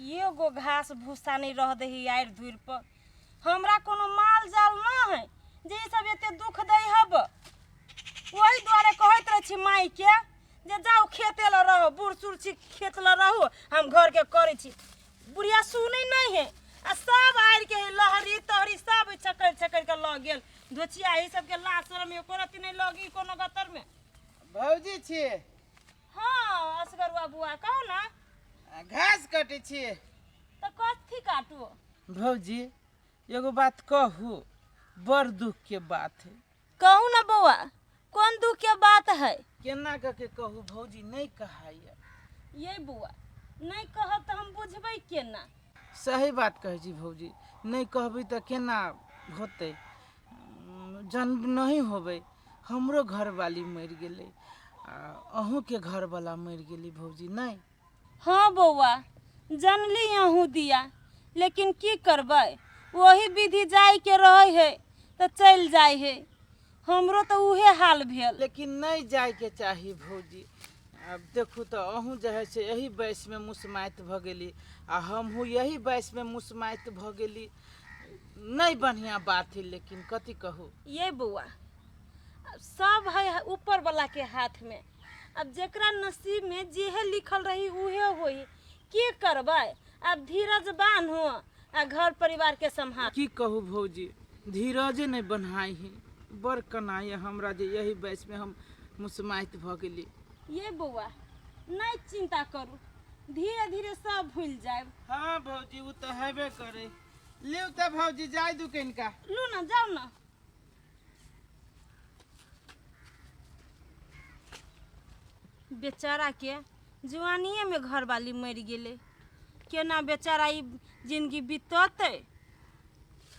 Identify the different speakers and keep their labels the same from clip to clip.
Speaker 1: एगो घास भूसा नहि रह दही आड़ि धूरि पर। हमरा कोनो माल जाल न है जे ई सब एते दुख दै हब। ओहि दुआरे कहैत रहै छी माइके जे जाउ खेते लऽ रहू, बूढ़ सूढ़ छी खेत लऽ रहू, हम घरके करै छी। बुढ़िया सुनै नहि है आ सब आड़ि के लहरी तहरी सब छकरि छकरि के लऽ गेल। धोचिया ई सबके लाज शरम एको रत्ती नहि लगी कोनो गतर में।
Speaker 2: भौजी छी?
Speaker 1: हाँ असगरुआ बुआ, कहू ना।
Speaker 2: घास कटै छी।
Speaker 1: तऽ कथी काटू?
Speaker 2: भौजी एगो बात कहू, बड़ दुख के बात है।
Speaker 1: कहू ना बौआ, कोन दुख के बात है?
Speaker 2: केना कऽ के कहू भौजी, नहीं कहाइए।
Speaker 1: ये बौआ नहीं कहब तऽ हम बुझबै केना?
Speaker 2: सही बात कहै छी भौजी, नहीं कहबै तऽ केना होतै? जन्म नहीं होबै। हमरो घरवाली मरि गेलै आ अहूँके घरवाला मरि गेलै भौजी। नहीं
Speaker 1: हाँ बौआ जानली अहूँ दिया, लेकिन की करबै, वही विधि जाय के रहे है तऽ चलि जाय है। हमरो तऽ उहे हाल भेल।
Speaker 2: लेकिन नहीं जायके चाही भौजी। आब देखू तऽ अहूँ जे है से एही वयसमे मुसमाइत भऽ गेली आ हमहूँ यही वयसमे मुसमाइत भऽ गेली। नहीं बढ़िया बात है, लेकिन कथी कहू।
Speaker 1: ये बौआ अब सब है ऊपर वाला के हाथ में। अब जेकरा नसीब में जेहे लिखल रही उहे होई। की करबै, अब धीरज बान्हू आ घर परिवार के सम्हार।
Speaker 2: की कहू भौजी, धीरजे नहीं बन्हाई है। बड़ कनाई है हमरा जे यही वयस में हम मुसमाइत भऽ गेली।
Speaker 1: ये बौआ नहीं चिंता करू, धीरे धीरे सब भूल जायब।
Speaker 2: हाँ भौजी उ तऽ हेबे करे। लिउ तऽ भौजी जाय दू कनिका।
Speaker 1: लू ना जाउ ना। बेचारा के जुआनिए में घरवाली मरि गेलै, केना बेचारा ई जिंदगी बीततै?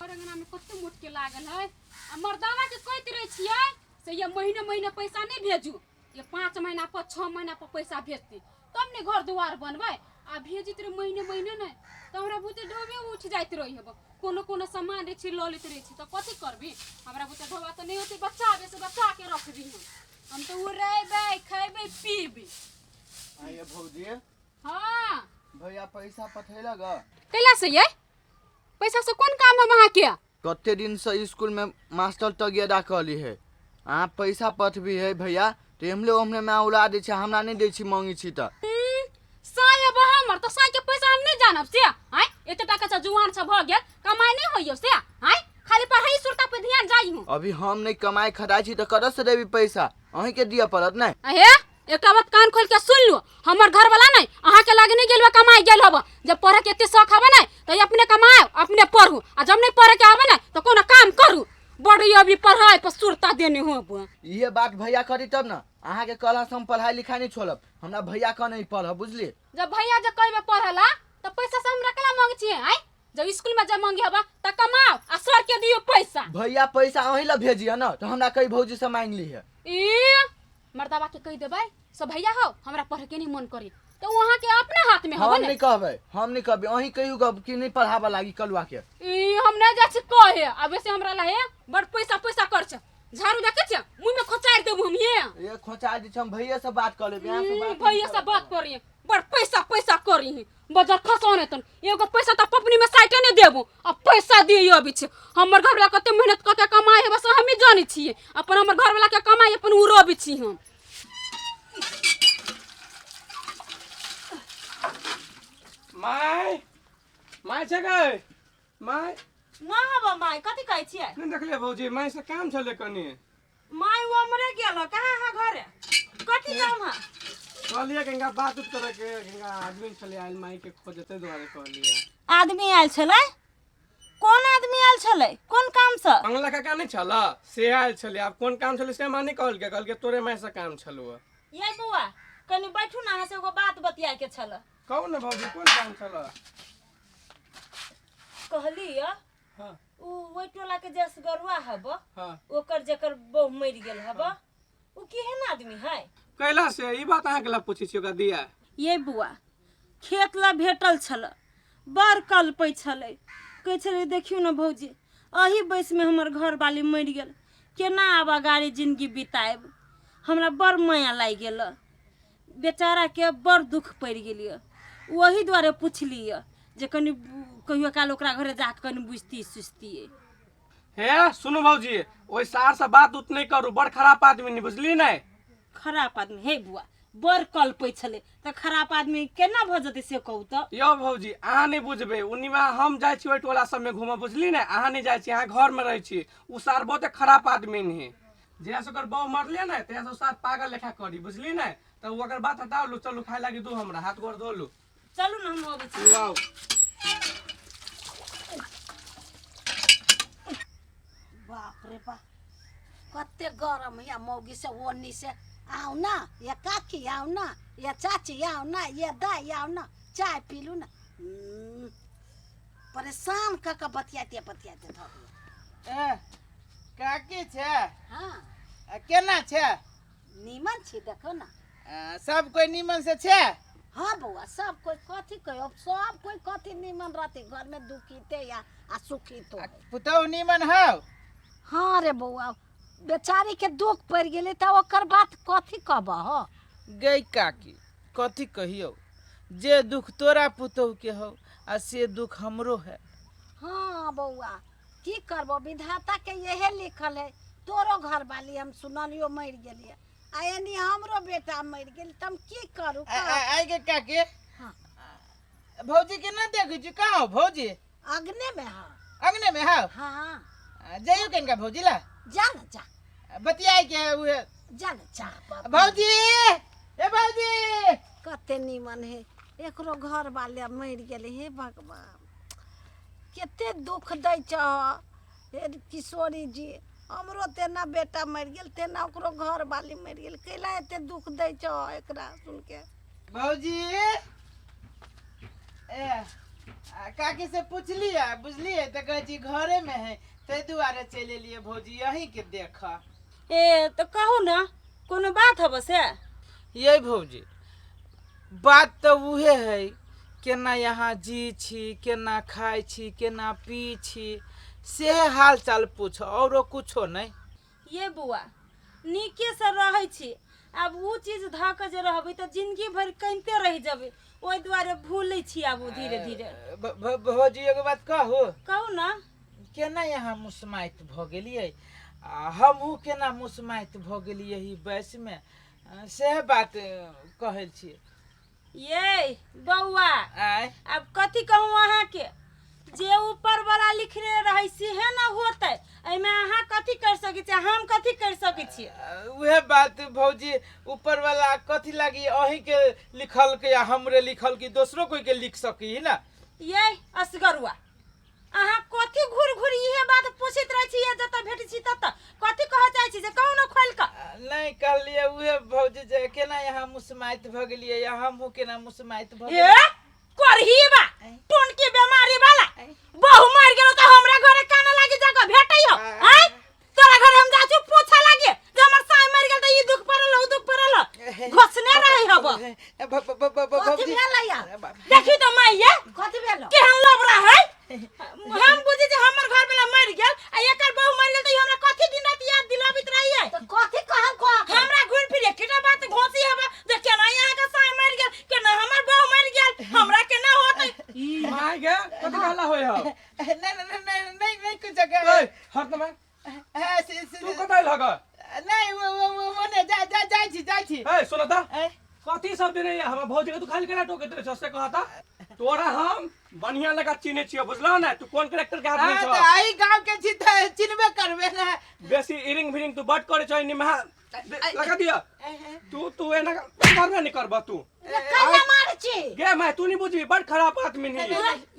Speaker 3: और अंगना में कते मोट के लागल है आ मर्दाना के कहैत रहै छियै से ये महीने महीने पैसा नहीं भेजू, ये 5 महीना पर 6 महीना पर पैसा भेजती तब ने घर दुआर बनबै। आ भेजित रहे महीने महीने नहीं तो हमरा बुते ढोबे उठ जाइत रही हब। कोनो कोनो सामान रे छी लऽ लैत रहै छी तऽ कथी करबी, हमरा बुते ढोबा तऽ नहीं होतै, बच्चा से बच्चा के रखबी हम। हम तऽ उड़ेबै खैबै पीबै।
Speaker 4: आइए भौजी।
Speaker 3: हाँ।
Speaker 4: भैया पैसा पठेलक ग?
Speaker 3: कैला से ये पैसा से कोन काम हम अहाँ के?
Speaker 4: कते दिन से स्कूल में मास्टर तगियदा कहली है अहाँ पैसा पठबी है भैया, तो एमले ओमले में उड़ा दै छै, हमरा नहीं दै छी मांगी छी तऽ।
Speaker 3: साय अब हमर तऽ साय के पैसा हम नहीं जानब से। आय एते टाका से जुआन सब भऽ गेल, कमाई नहीं होइयो से। आय खाली पढ़ाई सुरता पे ध्यान जाई हूँ।
Speaker 4: अभी हम नहीं कमाई खटाई छी तऽ कतऽ से देबी पैसा, अहीं के दिअ पड़त नहीं।
Speaker 3: अहे एकटा बात कान खोल के सुन लो, हमर घर वाला नहीं अहाँ के लागे नहीं गेल बा, कमाई गेल हब। जब पढ़े के एते शौक हबे नहीं तो अपने कमाओ अपने पढ़ू, आ जब नहीं पढ़े के आवे नहीं तो कोनो काम करू। बड़ी अभी पढ़ाई पर सुरता देने हो अब।
Speaker 4: ये बात भैया करी तब ना, अहाँ के कहला से हम पढ़ाई लिखाई नहीं छोड़ब, हमरा भैया कह नहीं पढ़ब बुझलिए।
Speaker 3: जब भैया जब कहबे पढ़ला तो पैसा से हमरा केला मांगे छियै? आय जब स्कूल में जब मांगे हबा त कमाओ आ सर के दियो पैसा।
Speaker 4: भैया पैसा अहीं ला भेजिए ना तो हमरा कई भौजी से मांग ली है।
Speaker 3: ई मर्दाबा के कह देबै सब भैया हो हमरा पढ़े के नहीं मन करे तो वहां के अपने हाथ में
Speaker 4: हम
Speaker 3: हबे ने।
Speaker 4: नहीं कहबै, हम नहीं कहबै, अहीं कहियो गप कि नहीं पढ़ाबा लागी कलुआ के।
Speaker 3: ई हम नहीं जाइ छी कहे, अब वैसे हमरा लाहे बड़ पैसा पैसा कर छ, झाड़ू देखे छ मुंह में खोचार देबू हम ये।
Speaker 4: ये खोचार दै छ, हम भैया से बात कर लेबै, अहाँ से बात नहीं
Speaker 3: भैया से
Speaker 4: करब।
Speaker 3: बात करिए, बड़ पैसा पैसा करी है बजर खसौने तन एगो पैसा त पपनी में साइटे नहीं देबू आ पैसा दियो अभी छ। हमर घर वाला कते मेहनत क के कमाई है बस हमी जानी छिए, अपन हमर घर वाला के कमाई अपन उड़बी छी हम।
Speaker 5: My my छै गै my.
Speaker 1: ना हबो my, कथी कहै छियै?
Speaker 5: नहीं देखलियै भौजी, my से काम छलै कनी।
Speaker 1: My उमरे गेल ह, कहाँ है घरे? कथी काम है?
Speaker 5: कहलियै गंगा बात उत करे के, गंगा आदमी छलै आयल माई के खोजते दुआरे कहलियै।
Speaker 1: आदमी आयल छलै? कोन आदमी आयल छलै? कोन काम से?
Speaker 5: मंगला काका नहीं छल से आयल छलै, आब कोन काम छलै से हमरा नहीं कहलकै, कहलकै तोरे माय से काम छलौ।
Speaker 1: ये बौआ कनी बैठू ना, अहाँ से एगो बात बतिया के छल।
Speaker 5: कहू ना भौजी कोन काम छल?
Speaker 1: कहली
Speaker 5: हाँ।
Speaker 1: उ ओइ टोला के जसगरुआ हब,
Speaker 5: हाँ।
Speaker 1: ओकर जकर बहू मरि गेल हब, उ केहन आदमी है?
Speaker 5: कैला से ई बात अहाँ के ला पूछै छी ओकरा दिया?
Speaker 1: ये बुआ खेत ला भेटल छल, बड़ कलपै छलै, कहै छलै देखियौ ने भौजी एही वयसमे हमर घरवाली मरि गेल, केना आब अगाड़ी जिंदगी बितायब, हमरा बड़ माया लागि गेल, बेचाराके बड़ दुख पड़ि गेल यऽ, ओही दुआरे पुछली यऽ। जे कनि कहियो काल ओकरा घरे जाके कनि बुझती सुझतियै।
Speaker 5: हे सुनू भौजी, ओहि सार से बात उत नहीं करू, बड़ खराब आदमी नहीं, बुझली नहीं?
Speaker 1: खराब आदमी हे बुआ, बड़ कलपै छलै तऽ खराब आदमी केना भऽ जेतै से कहू तऽ।
Speaker 5: यौ भौजी, अहाँ नहीं बुझबै, उन्नीमा हम जाइ छी ओहि टोला सबमे घूमऽ, बुझली ने? अहाँ नहीं जाइ छी, अहाँ घरमे रहै छी। उ सार बहुते खराब आदमी नहीं, जहिया से ओकर बहू मरले ने तहिया से उ सार पागल लेखा करी, बुझली ने? तऽ उ ओकर बात हटाउ लू, चलू खाय लागी दू, हमरा हाथ गोर धो लू।
Speaker 1: चलू ने, हम अबै छी।
Speaker 5: लू आउ।
Speaker 6: बाप रे बाप, कते गरम है। मौगी से ओन्नी से आउ ना, ये काकी आउ ना, ये चाची आउ ना, ये दाई आउ ना, चाय पीलू ना। परेशान कऽ के बतियाते बतियाते धऽ दिया।
Speaker 2: ए, काकी छै?
Speaker 6: हाँ।
Speaker 2: आ, केना छै?
Speaker 6: नीमन छी, देखो ना।
Speaker 2: आ, सब कोई नीमन से छै?
Speaker 6: हाँ बौआ, सब कोई कथी कहियो, सब कोई कथी नीमन रहते, घर में दुखीते या आ सुखीतो
Speaker 2: आ, पुतहु नीमन हौ?
Speaker 6: हाँ रे बौआ, बेचारी के दुख पड़ि गेलै तऽ ओकर बात कथी कहबह हो?
Speaker 2: गै काकी, कथी कहियौ, जे दुख तोरा पुतहु के हौ आ से दुख हमरो है।
Speaker 6: हाँ बौआ, की करबो, विधाता के यहे लिखल है। तोरो घर वाली हम सुनलियो मरि गेलियै, आ एनी हमरो बेटा मरि गेल, तऽ हम की करू?
Speaker 2: आइ गे काकी।
Speaker 6: हाँ।
Speaker 2: भौजी के ना देखै छी, कहाँ हो भौजी?
Speaker 6: अग्ने में हाँ।
Speaker 2: अग्ने में हौ?
Speaker 6: हाँ।
Speaker 2: आ, जइयो कनिका भौजी ला।
Speaker 6: जा ना जा।
Speaker 2: बतियाए के है उहे।
Speaker 6: जा ना जा बाप।
Speaker 2: भौजी, ए भौजी।
Speaker 6: कते नीमन है, एकरो घर वाले मरि गेलै। हे भगवान, कते दुख दै छह हे किशोरी जी। हमरो तेना बेटा मरि गेल, तेना ओकरो घर वाली मरि गेल, कैला एते दुख दै छह एकरा सुनके?
Speaker 2: भौजी, ए आ, काकी से पुछलियै, बुझलियै तऽ कहै छी घरे में है, ताहि दुआरे चलि एलियै भौजी यहीं के देख।
Speaker 1: ए तऽ कहू ने, कोनो बात हब से?
Speaker 2: ये भौजी, बात तऽ उहे है, केना यहाँ जी छी, केना खाइ छी, केना पी छी, से हाल चाल पूछ, औरो कुछो नहि।
Speaker 1: ये बौआ, नीकेसँ रहै छी। आब ओ चीज धऽ कऽ जे रहबै तऽ जिनगी भरि कनिते रहि जेबै, ओहि दुआरे भूलै छी आब ओ धीरे धीरे।
Speaker 2: भौजी, एगो बात कहू?
Speaker 1: कहू ने।
Speaker 2: केना यहाँ मुसमाइत भऽ गेलियै आ हमहूँ केना मुसमाइत भऽ गेलियै एहि वयसमे, सएह बात कहै छियै।
Speaker 1: ये बौआ।
Speaker 2: आँय?
Speaker 1: आब कथी कहूँ अहाँके, जे ऊपर वाला लिखने रहै सेहे ने होतै, एहिमे अहाँ कथी कर सकै छियै, हम कथी कर सकै छियै?
Speaker 2: उहे बात भौजी, ऊपर वाला कथी लागी अहीं के लिखलकै आ हमरे लिखलकै, दोसरो कोई के लिख सकी ना?
Speaker 1: ये असगरुआ, अहाँ कथी घूर घूर इहे बात पूछैत रहै छी? जतऽ भेटै छी ततऽ कथी कहऽ चाहै छी से कहू ने खोलि कऽ।
Speaker 2: नहि कहलियै उहे भौजी जे केना यहाँ मुसमाइत भऽ गेलियै या हमहूँ केना मुसमाइत भऽ
Speaker 1: ए
Speaker 2: गेलियै।
Speaker 1: करही बा टोनकी बेमारी वाला, बहु मर गेलो तऽ हमरा घरे काना लागी जाके भेटै हो? आय तोरा घरे हम जाइ छी पूछऽ लागी जे हमर साई मर गेल तऽ ई दुख पड़ल, उ दुख पड़ल, घोसने रहै हब।
Speaker 6: कथी
Speaker 2: भौजी
Speaker 6: भेलै यार?
Speaker 1: देखी तऽ माइये।
Speaker 6: कथी भेलो?
Speaker 1: केहन लबरा है। हम बुझी जे हमर घर वाला मर गेल आ एकर बहु मर गेल तऽ ई हमरा कथी दिन राति याद दिलाबैत रहैये?
Speaker 6: तऽ कथी कहल कह?
Speaker 1: हमरा घुरि फिर एकेटा बात घोसी हबा जे केना यहाँ के साई मर गेल, केना हमर बहु मर गेल, हमरा केना होतै।
Speaker 5: माय गे, कथी कहला होय हो?
Speaker 2: नहीं नहीं नहीं नहीं नहीं कुछ जगह।
Speaker 5: ओए हट न माय।
Speaker 2: ए, से
Speaker 5: तू कतऽ लग?
Speaker 2: नहीं, वो वो वो वो नहीं, जा जा जाइ छी, जाइ छी।
Speaker 5: ए सुन त।
Speaker 2: ए?
Speaker 5: कथी सब देने हमरा भौजी के तू खाली केना टोकैत रहै छौ से कहता। तोरा हम बढ़िया लगा चिन्है छियौ, बुझलौ ने? तू कोन कैरेक्टर के आदमी
Speaker 2: हाँ,
Speaker 5: छौ।
Speaker 2: तऽ एहि गाँव के छी तऽ चिन्हबे करबे ने।
Speaker 5: बेसी इरिंग भिरिंग तू बड करै छौ, निमहा लगा दिया। तू तू एना घर में नहीं करबह तू।
Speaker 6: कैला मारै छी?
Speaker 5: गे माय, तू नहीं बुझबी, बड खराब आदमी नहीं।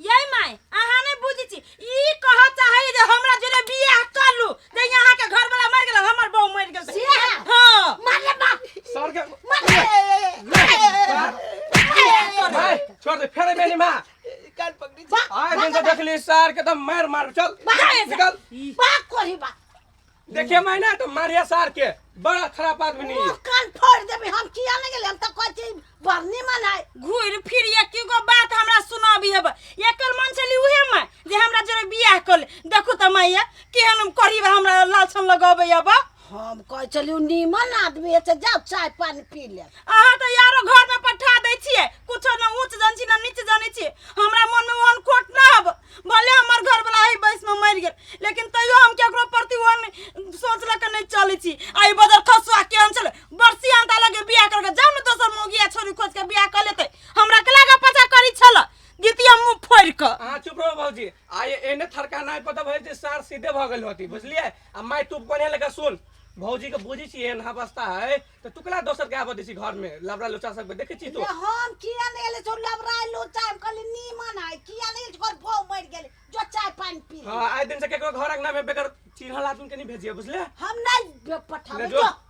Speaker 1: ये my, अहाँ नहीं बुझै छी, ई कहऽ चाहै जे हमरा जोरे बियाह कर लू, जे यहाँ के घर वाला मर गेल, हमर बहु मर गेल।
Speaker 6: से है?
Speaker 1: हाँ।
Speaker 6: मारले बाप।
Speaker 5: सर के
Speaker 6: मारले।
Speaker 5: माय छोड़ दे फेर मेनी माँ।
Speaker 2: कान पकड़ी।
Speaker 5: आइ दिन से देखली सार के तो मार मार, चल निकल।
Speaker 6: बाप कोही बाप।
Speaker 5: देखिए माय ना तो मारिया सार के, बड़ा खराब आदमी नहीं।
Speaker 6: मुँह कान फोड़ देबी। हम किया नहीं गेले? हम तऽ कहै छी बड़ निमन है।
Speaker 1: घुरि फिर एक गो बात हमरा सुनाबी हेब, एकर मन छली उहे में जे हमरा जोरे बियाह कर ले। देखू तऽ माइया, केहन हम करीब हमरा लालछन लगबै अब।
Speaker 6: हम कहै छलियै निमन आदमी है, से जाउ चाय पानी पी ले।
Speaker 1: अहाँ तऽ यारो घर में पठा दै छियै, कुछो न ऊँच जानै छी न नीच जानै छी, हमरा मन में ओहन
Speaker 5: तऽ भऽ जेतै सार सीधे भऽ गेल होती बुझलियै। आ माय तू बढ़िया लेखा सुन, भौजी के बुझै छी एहन अवस्था है तऽ तू केला दोसर के आबऽ दै छी घर में? लबड़ा लुचा सबके देखै छी तू।
Speaker 6: ले हम किया नहीं एले छौ लबराय लुचा? हम कहली नीमन है, किया नहीं एले? ओकर बहू मरि गेलै, जो चाय पानि पी ले।
Speaker 5: हाँ, आइ दिन से केकरो घर अंगना में बेगर चिन्हल आदमी के नहीं भेजिए, बुझले?
Speaker 6: हम नहीं पठाबै।
Speaker 5: ले जो।
Speaker 6: जो।